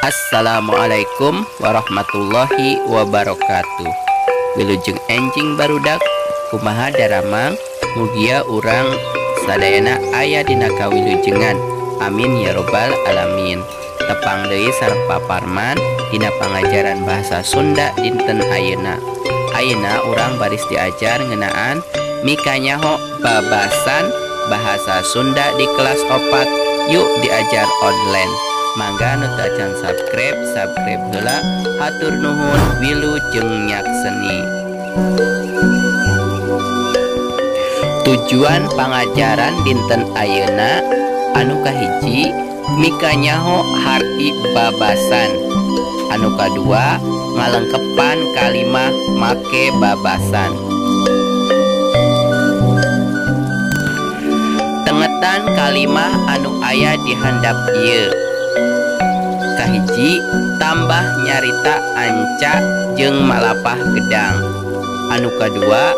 Assalamualaikum warahmatullahi wabarakatuh. Wilujeng enjing barudak, kumaha daramang? Mugia urang sadayana aya dina kawilujengan, amin ya robbal alamin. Tepang deui sareng Pak Parman dina pangajaran bahasa Sunda dinten ayeuna. Ayeuna urang baris diajar ngeunaan mikanyaho babasan bahasa Sunda di kelas 4. Yuk diajar online. Mangga nu teu acan subscribe, subscribe heula. Hatur nuhun, wilujeng nyakseni. Tujuan pangajaran dinten ayeuna anu kahiji, mikanyaho harti babasan. Anu kadua, ngalengkepan kalimah make babasan. Tengetan kalimah anu aya di handap ieu. Kahiji, tambah nyarita anca jeung malapah gedang. Anu kadua,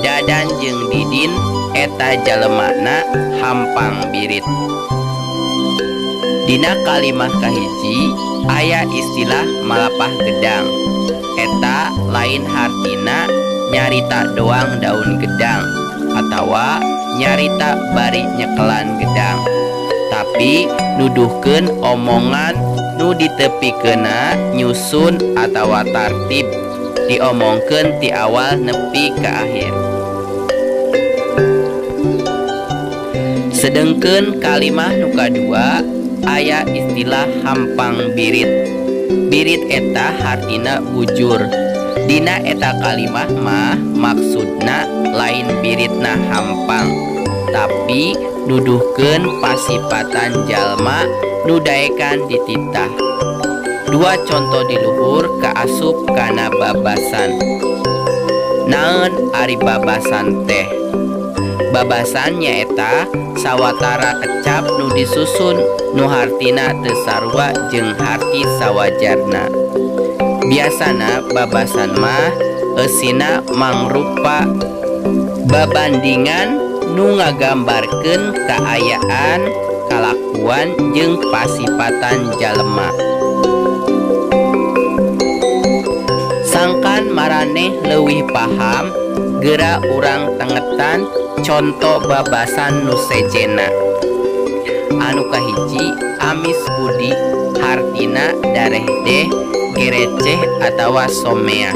Dadan jeung Didin eta jalemana hampang birit. Dina kalimah kahiji aya istilah malapah gedang. Eta lain hartina nyarita doang daun gedang atawa nyarita bari nyekelan gedang, tapi nuduhkeun omongan nu ditepikeunna nyusun atawa tartib, diomongkeun ti awal nepi ka akhir. Sedengkeun kalimah nu kadua aya istilah hampang birit. Birit eta hartina bujur. Dina eta kalimah mah maksudna lain biritna hampang, tapi nuduhkeun pasipatan jalma nu daekan dititah. Dua contoh di luhur kaasup kana babasan. Naon ari babasan teh? Babasan nyaeta sawatara kecap nu disusun nu hartina teu sarua jeung harti sawajarna. Biasana babasan mah eusina mangrupa babandingan nu ngagambarkeun kaayaan, kalakuan jeung pasipatan jalema. Sangkan maraneh leuwih paham, geura urang tengetan conto babasan nu sejenna. Anu kahiji, amis budi, hartina darehdeh, gereceh atawa someah.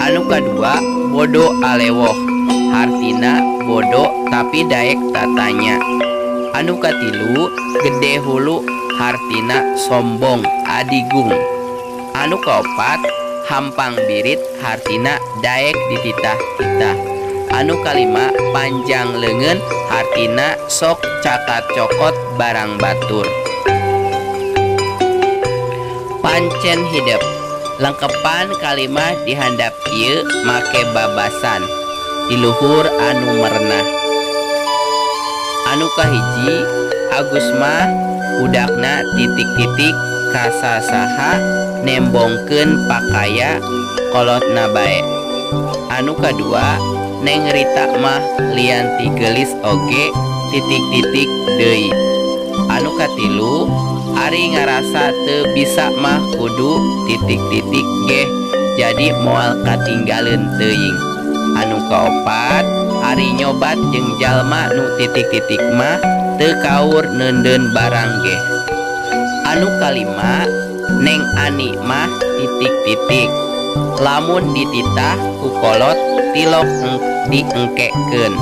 Anu kadua, bodo alewoh, hartina bodo tapi daek tatanya. Anu katilu, gede hulu, hartina sombong adigung. Anu kaopat, hampang birit, hartina daek dititah-titah. Anu kalima, panjang leungeun, hartina sok cakat cokot barang batur. Pancen hidep. Lengkepan kalimah di handap ieu make babasan di luhur anu merenah. Anu kahiji, Agus mah budakna titik-titik kasasaha nembongkeun pakaya kolotna bae. Anu kadua, Neng Rita mah lian ti geulis oge titik-titik deui. Anu katilu, ari ngarasa teu bisa mah kudu titik-titik geh jadi moal katinggaleun teuing. Anu kaopat, ari nyobat jeung jalma nu titik-titik mah teu kaur neundeun barang geh. Anu kalima, Neng Ani mah titik-titik lamun dititah ku kolot tilok diengkekeun.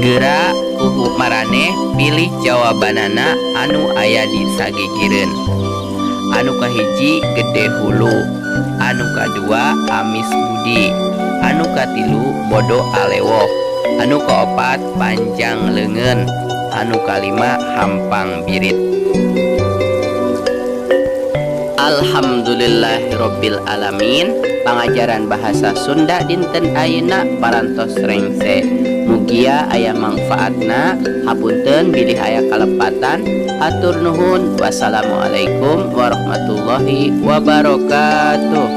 Geura ku maraneh pilih jawabanana anu aya di sagigireun. Anu kahiji, gede hulu. Anu kadua, amis budi. Anu katilu, bodo alewoh. Anu kaopat, panjang leungeun. Anu kalima, hampang birit. Alhamdulillahirabbil alamin. Pangajaran bahasa Sunda dinten ayeuna parantos rengse. Mugia aya mangfaatna. Hapunten bilih aya kalepatan. Hatur nuhun. Wassalamualaikum warahmatullahi wabarakatuh.